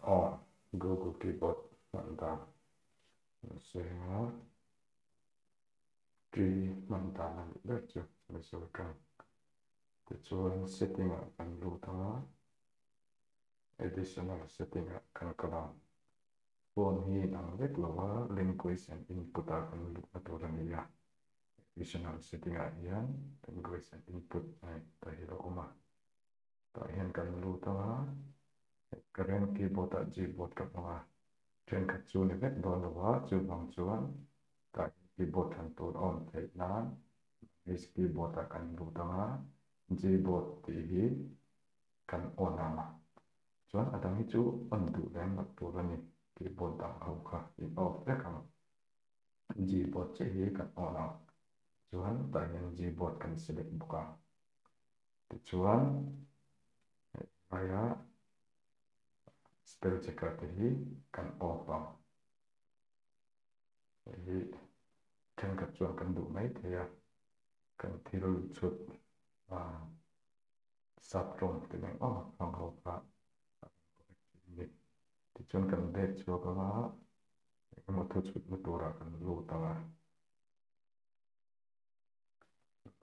Aw Google keyboard hman dan an sawi ang a, tree hman dan a nih ber chu Mizo tawng. Tichuan setting ah kan lut ang a, additional setting ah kan kal ang. Phone hi inang vek lo a, language and input ah kan luhna tur a ni a, additional setting ah hian language and input a ta hi a awm a. Tah hian kan lut ang a, current keyboard ah gboard ka hmang a, thenkhat chu ni vek dawn lo a, chuvang chuan tah hian keyboard thlan tur a awm theih nan English keyboard ah kan lut ang a, gboard tih hi kan on ang a, chuan a dang hi chu on duh lem loh tur a ni, keyboard dang ho kha in off vek ang, gboard chiah hi kan on ang, chuan tah hian gboard kan select bawk ang. Tichuan, hei hnuaia spell checker te hi kan off ang. Hei hi thenkhat chuan kan duh mai thei a, kan thil chhut sap tawng te nen awm ang ho kha a rawn correct thin a ni. Tichuan kan bag chhuak anga engemaw thu chhutna turah kan lut ang a.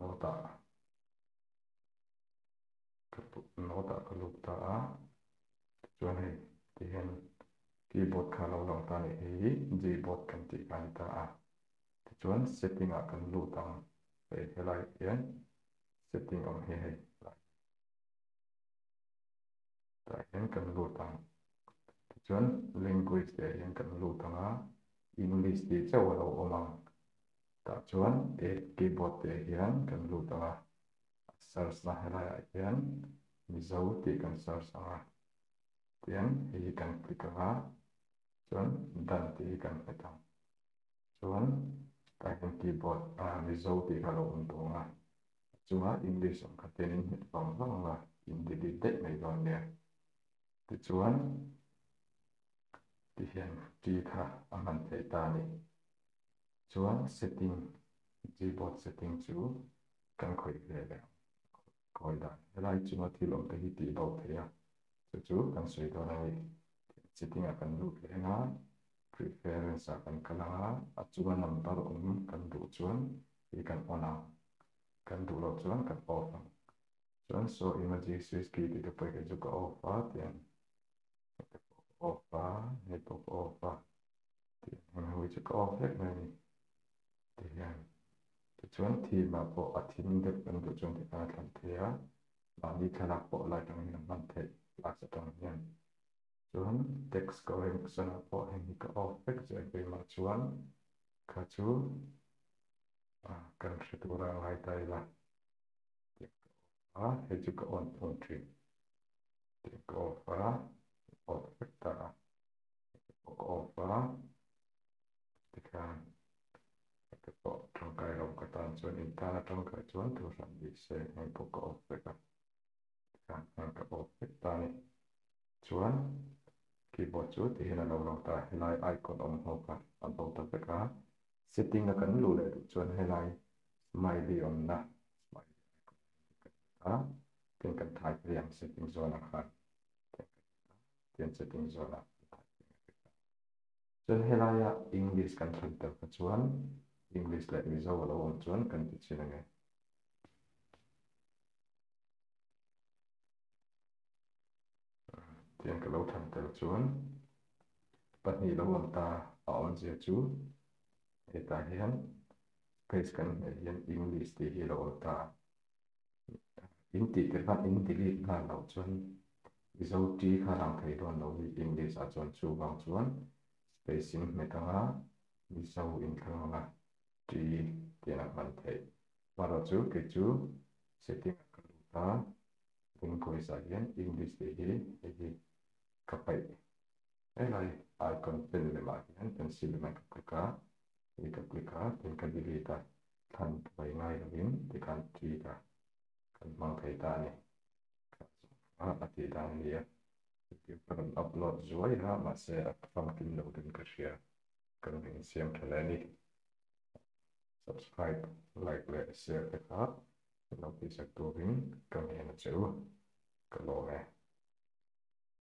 Note ah ka note ah ka lut ta a tichuan hei tihian keyboard kha a lo lang ta a ni hei hi gboard kan tih kha a ni ta a tichuan setting ah kan lut ang hei helai ah hian setting awm hi hei helai tah hian kan lut ang tichuan language tih ah hian kan lut ang a English tih chauh a lo awm ang. Tah chuan e keyboard tih ah hian kan lut ang a, a search na helai ah hian Mizo tih kan search ang a, tian hei hi kan click ang a, chuan done tih hi kan hmet ang. Chuan tah hian keyboard ah Mizo tih kha a lo awm tawh ang a, a chunga English awm kha tian in hmet vang vang ang a, in delete daih mai dawn nia. Tichuan tihian T kha a hman theih ta a ni. Chuan setting, Gboard setting chu kan khawih ve leh ang. Khawi dan, helai chunga thil awm te hi tih bo theih a, chu chu kan sawi dawn a ni. Setting ah kan lut leh ang a, preference ah kan kal ang a, a chunga number awm kan duh chuan hi kan on ang, kan duh loh chuan kan off ang. Chuan saw emoji switch key tih te pawh hi chu ka off a tiang hei te pawh ka off a, hei pawh ka off a. Tih heng ho hi chu ka off vek mai a ni ti hian tichuan theme ah pawh a thim deuh kan duh chuan tikhan a thlan thei a mahni thlalak pawh light ang hian a hman theih glass atang hian chuan text correction ah pawh heng hi ka off vek zel keimah chuan kha chu kan hre tura ngai ta ila tih ka off a hei chu ka on thung thin tih ka off a off vek ta a. Ka off a tikhian heti pawh tangkai lo ka tan chuan in tana tangkai chuan thu hran ni se heng pawh ka off vek a tikhian heng ka off vek ta a ni chuan keyboard chu tihian a lo lang ta helai icon awm ho kha a bo ta vek a setting a kan luh leh duh chuan helai smiley awmna smiley icon hi kan hmu ta tin kan thai phei ang setting zawn ah khan. Tian setting zawnah kan thai thei ang a ti. Chuan helaia English kan thlan tel kha chuan English leh Mizo a lo awm chuan kan ti chin ang e. Tian ka lo thlan tel chuan pahnih lo awm ta a awmzia chu hetah hian space kan hmeh hian English tih hi a lo awm ta. In tih te khan in delete nghal loh chuan Mizo T kha lang thei dawn lo hi English ah chuan chuvang chuan space in hmet anga Mizo in thlang anga T tian a hman theih. Hmarawh chu kei chu setting ah ka lut a, language ah hian English tih hi hei hi ka paih helai icon pen lemah hian pencil lemah ka click a, hei ka click a tin ka delete a. Thlan buai ngai lovin tikhan treat a kan hmang thei ta a ni. Kha zawng kha a tih dan a ni a. Video ka rawn upload zuai a mahse a famkim lo deuhin ka hria. Ka rawn insiam tha leh a ni. Subscribe, like leh share te kha min lo tihsak turin ka ngen a che u. Ka lawm e.